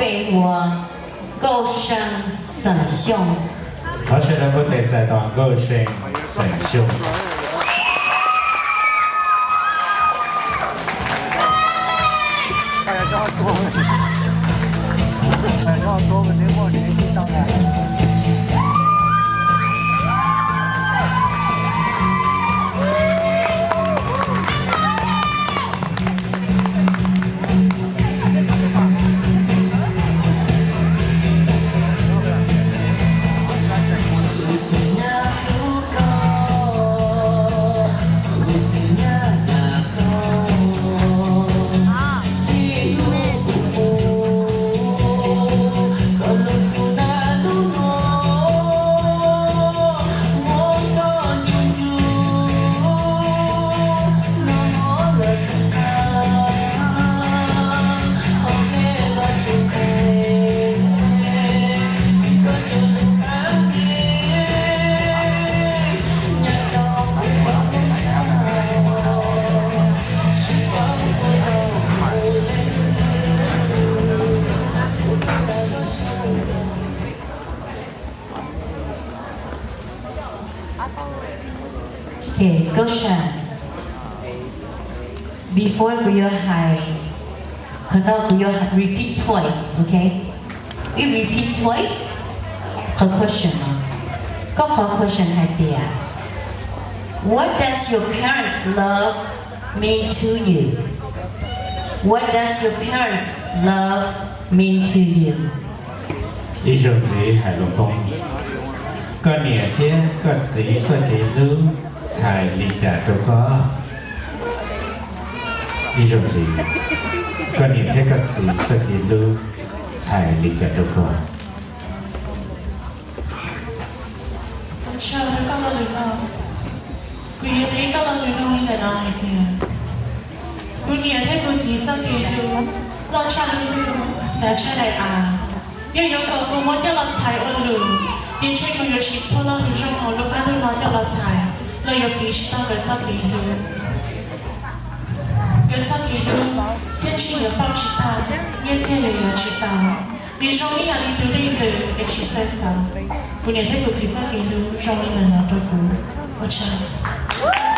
给我 Nkauj See Xeem Xyooj. Thov sawv daws npuaj tes txais tos Nkauj See Xeem Xyooj. Okay, Nkauj See. Before kuv yuav hais, qhov no kuv yuav repeat twice, okay? Ib repeat twice qhov question no. Koj qhov question hais tias, What does your parents' love mean to you? What does your parents' love mean to you? Ib zaug ntxiv hais lus Hmoob, koj niam thiab koj txiv txoj kev hlub txhais li cas rau koj? Ib zaug ntxiv, koj niam thiab koj txiv txoj kev hlub txhais li cas rau koj? Ua tsaug rau koj lo lus no. Kuv yuav teb koj lo lus no li ntawm no hais tias, kuv niam thiab kuv txiv txoj kev hlub loj tshaj lub ntuj ntawm tshaj daim av. Yog yuav kom kuv muab coj los txhais ua lus, ces ntshe kuv yuav siv txhua lo lus zoo hauv lub qab ntuj no coj los txhais los yuav piv tsis tau nkawd txoj kev hlub. Nkawd txoj kev hlub txiaj ntsig yuav pauj tsis tag, nyiaj txiag yuav yuav tsis tau, nws zoo ib yam li tus dej ntws es tsis txawj xav. Kuv niam thiab kuv txiv txoj kev hlub zoo li ntawm no rau kuv. Ua tsaug.